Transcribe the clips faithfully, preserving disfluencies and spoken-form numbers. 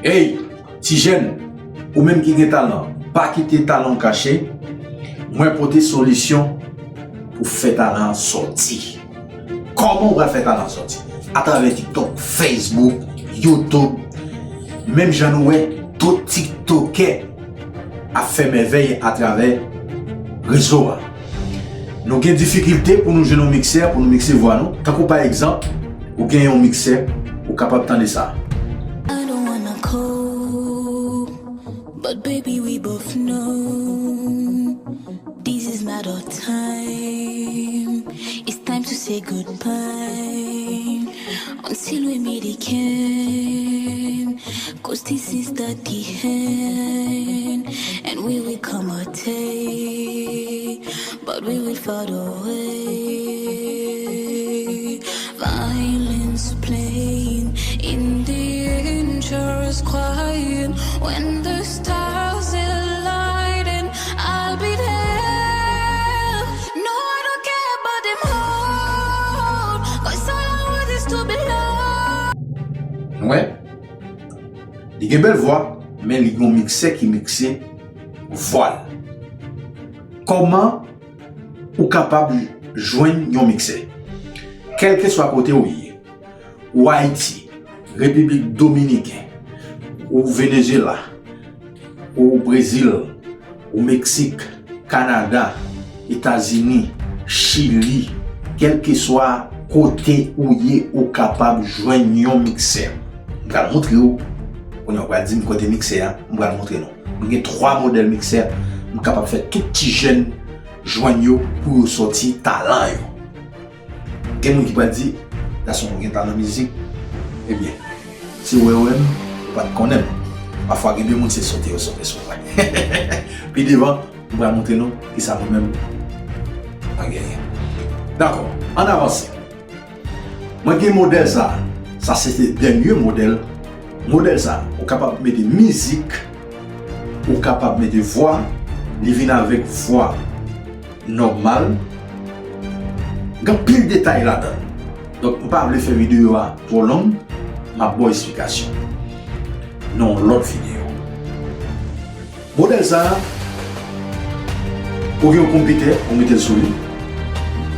Hey, ti jèn, ou menm ki gen talan, pa kite talan w kache. Mwen pote solisyon pou fè talan an sòti. Kòman w pral fè talan an sòti? Atravè TikTok, Facebook, YouTube. Menm jan nou wè, tout tiktokè ap fè mèvèy atravè rezo a. Nou gen difikilte pou nou jwenn yon miksè, pou nou mikse vwa nou. Tankou pa egzanp, ou gen yon miksè, ou kapab tande sa. I don't wanna cope, but baby, we both know this is not our time. It's time to say goodbye until we meet again. 'Cause this is not the end, and we will come a day, but we will fade away. Violins playing in the angels crying. When the stars align, I'll be there. No, I don't care about them all, 'cause all I want is to be loved. Nou wè? Li gen bèl vwa, men li gen yon miksè ki mikse vwa l. Kòman ou kapab jwenn yon miksè? Kèlkeswa kote ou ye, ou Ayiti, Repiblik Dominiken, ou Venezuela, ou Brezil, ou Meksik, Kanada, Etazini, Chili, kèlkeswa kote ou ye, ou kapab jwenn yon miksè. M pral montre w. Kounye a w pral di m kote miksè a, m pral montre nou. M gen twa modèl miksè, m kapab fè tout ti jèn jwenn yo pou yo sòti talan yo. Gen moun ki pral di, "Gason, ou gen talan mizik." Ebyen, si w wè w wè m, ou pa t konnen m. Pafwa gen de moun se sote yo sote sou mwen. Pi devan, m pral montre nou kisa mwen menm mwen genyen. Dakò, ann avanse. Mwen gen modèl sa. Sa se te dènye modèl. Modèl sa, ou kapab mete mizik, ou kapab mete vwa, li vin avèk vwa nòmal. Gen anpil detay ladan l. Donk, m pa vle fè videyo a twò long, m ap ba w esplikasyon nan yon lòt videyo. Modèl sa a, ou gen yon konpitè, ou mete l sou li.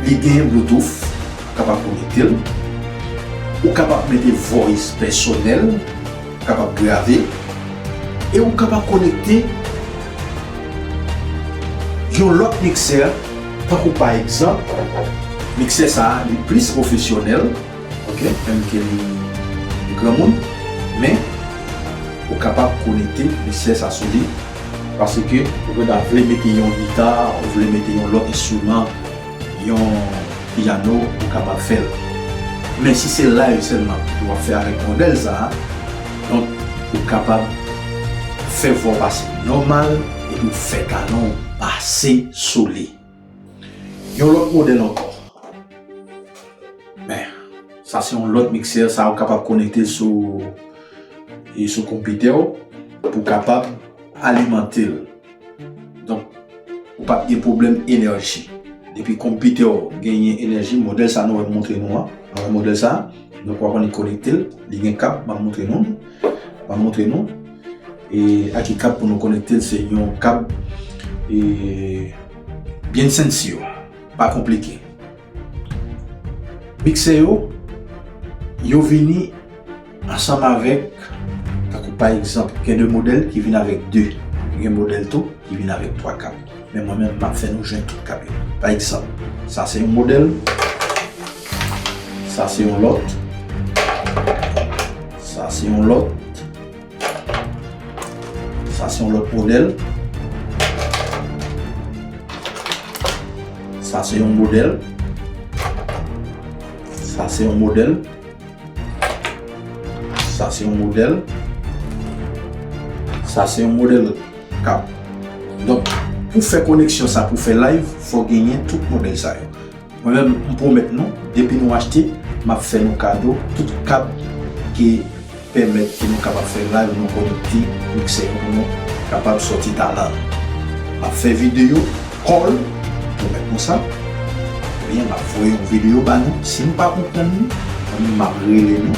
Li gen Bluetooth, ou kapab konekte l. Ou kapab mete voice pèsonèl, ou kapab grave. E ou kapab konekte yon lòt miksè, tankou pa egzanp, miksè sa a, li plis pwofesyonèl, ok, menm ke li, li granmoun, men ou kapab konekte miksè sa sou li, paske ou gentan vle mete yon gita, ou vle mete yon lòt enstriman, yon pyano, ou kapab fè l. Men si se live sèlman w ap fè avèk modèl sa a, donk, ou kapab fè vwa w pase nòmal epi w fè talan w pase sou li. Yon lòt modèl ankò. Men, sa se yon lòt miksè, sa ou kapab konekte l sou, e sou konpitè w pou w kapab alimante l. Donk, ou p ap gen pwoblèm enèji. Depi konpitè w genyen enèji, modèl sa nou wè m montre nou an. Nou wè modèl sa, donk w ap annik konekte l, li gen kab, m ap montre nou. M ap montre nou. E a ki kab pou nou konekte l, se yon kab, e, byen sensi yo, pa konplike. Miksè yo, yo vini ansanm avèk, tankou pa egzanp, gen de modèl ki vin avèk de, gen modèl tou ki vin avèk twa kab. Men mwen menm, m ap fè nou jwenn tout kab yo. Pa egzanp, sa se yon modèl, sa se yon lòt, sa se yon lòt, sa se yon lòt modèl. Sa se yon modèl. Sa se yon modèl. Sa se yon modèl. Sa se yon modèl kab. Donk, pou fè koneksyon sa, pou fè live, fò genyen tout modèl sa yo. Mwen menm, m pwomèt nou, depi nou achte, m ap fè nou kado tout kab ki pèmèt ke nou kapab fè live, nou konekte miksè yo pou nou kapab sòti talan nou. M ap fè videyo call, m pwomèt nou sa. Oubyen m ap voye yon videyo ba nou. Si nou pa konprann li, mwen menm m ap rele nou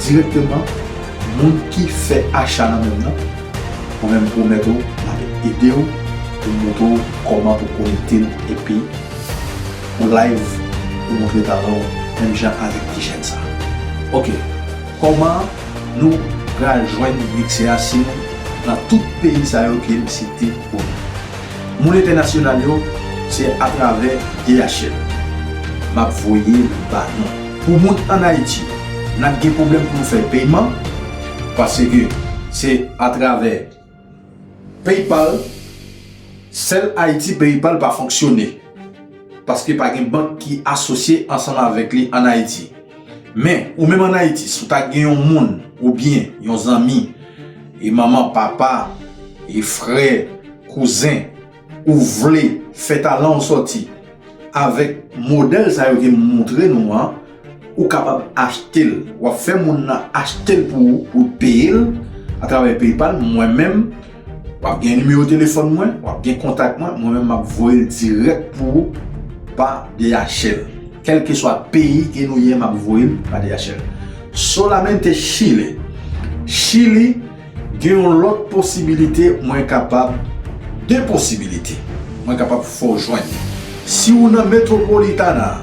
dirèkteman, m Moun ki fè acha nan menm nan, mwen menm pwomèt ou, m ap ede w pou montre w kòman pou konekte l epi pou live pou montre talan w menm jan avèk ti jèn sa. Oke, kòman nou pral jwenn miksè a si nou nan tout peyi sa yo ke m site pou nou? Moun entènasyonal yo, se atravè D H L. M ap voye l ba nou. Pou moun ann Ayiti, n ap gen pwoblèm pou nou fè peyman, paske se atravè PayPal, sèl Ayiti PayPal pa fonksyone, paske pa gen bank ki asosye ansanm avèk li ann Ayiti. Men, ou menm ann Ayiti, si w ta gen yon moun, oubyen yon zanmi, e manman, papa, e frè, kouzen, ou vle fè talan w sòti avèk modèl sa yo ke m montre nou an, ou kapab achte l. W ap fè moun nan achte l pou ou, pou l peye l atravè PayPal. Mwen menm, w ap gen nimewo telefòn mwen, w ap gen kontak mwen, mwen menm m ap voye l dirèk pou ou pa D H L. Kèlkeswa peyi ke nou ye, m ap voye l pa D H L. Solamente Chile. Chili, gen yon lòt posibilite, mwen kapab, de posibilite, mwen kapab fè w jwenn. Si w nan Metropolitana,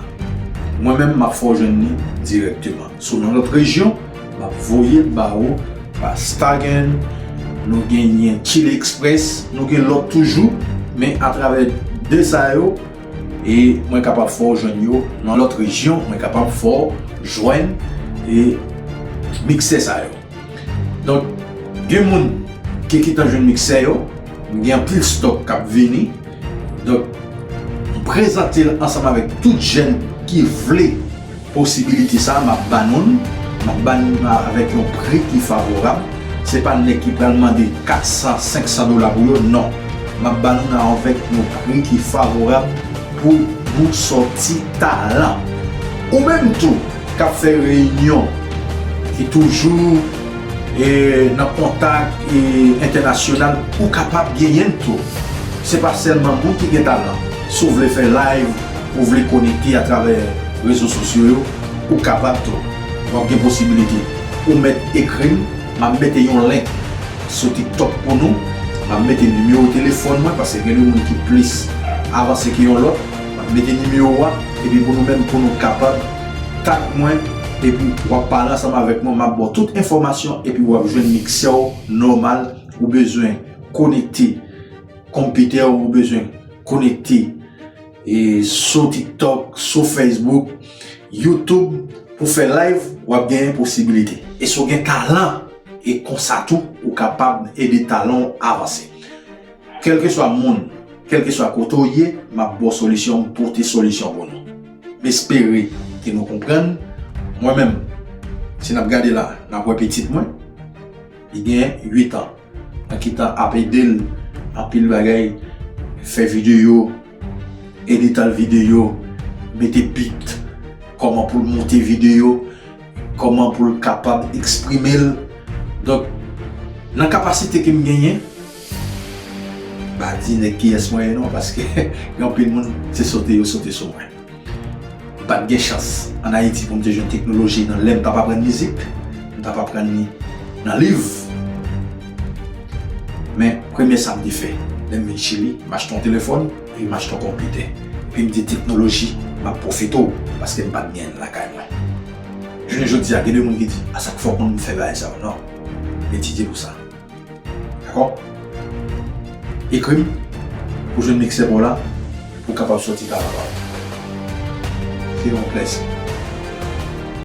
mwen menm m ap fè w jwenn li dirèkteman. Si w nan lòt rejyon, m ap voye l ba ou pa Stagen, nou genyen Chile Express, nou gen lòt toujou, men atravè de sa yo, e mwen kapab fè w jwenn yo nan lòt rejyon, mwen kapab fè w jwenn e miksè sa yo. Donk, gen moun ki gentan jwenn miksè yo, m gen anpil stòk k ap vini. Donk, m prezante l ansanm avèk tout jèn ki vle posibilite sa, m ap ba nou l, m ap ba nou l avèk yon pri ki favorab. Se pa nèg ki pral mande kat san, senk san dola pou yo, non. M ap ba nou l avèk yon pri ki favorab pou nou sòti talan. Ou menm tou, k ap fè reyinyon, ki toujou e, nan kontak e, entènasyonal, ou kapab genyen l tou. Se pa sèlman moun ki gen talan. Si w vle fè live, ou vle konekte atravè rezo sosyo yo, ou kapab tou. W ap gen posibilite. Ou mèt ekri m, m ap mete yon link sou TikTok pou nou. M ap mete nimewo telefòn mwen, paske gen de moun ki plis avanse ke yon lòt. M ap mete nimewo a, epi pou nou menm, pou nou kapab tag mwen, epi w ap pale ansanm avèk mwen, m ap ba w tout enfòmasyon, epi w ap jwenn miksè w nòmal. Ou bezwen konekte konpitè w, ou bezwen konekte e, sou TikTok, sou Facebook, YouTube, pou fè live, w ap genyen posibilite. E si w gen talan, e konsa tou, ou kapab ede talan w avanse. Kèlkeswa moun, kèlkeswa kote w ye, m ap ba w solisyon, m pote solisyon pou nou. M espere ke nou konprann. Mwen menm, si n ap gade la, n ap wè pitit mwen, li gen uit an. Mwen gentan ap ede l anpil bagay, fè videyo, edit al videyo, mete beat, kòman pou l monte videyo, kòman pou l kapab eksprime l. Donk, nan kapasite ke m genyen, m pa di nèg kiyès mwen ye non, paske gen anpil moun, se sote yo sote sou mwen. M pa t gen chans ann Ayiti pou m te jwenn teknoloji nan lè m t ap aprann mizik, m t ap aprann li nan liv. Men, premye sa m te fè, lè m vin Chili, m achte yon telefòn, epi m achte yon konpitè. Epi m di teknoloji, m ap pwofite w, paske m pa t gen l lakay mwen. Jounen jodi a, gen de moun ki di, a sa k fè w konn fè bagay sa yo? Non. M etidye pou sa. Dakò? Ekri m pou jwenn miksè pa w la, pou w kapab sòti talan pa w. Se yon plèzi.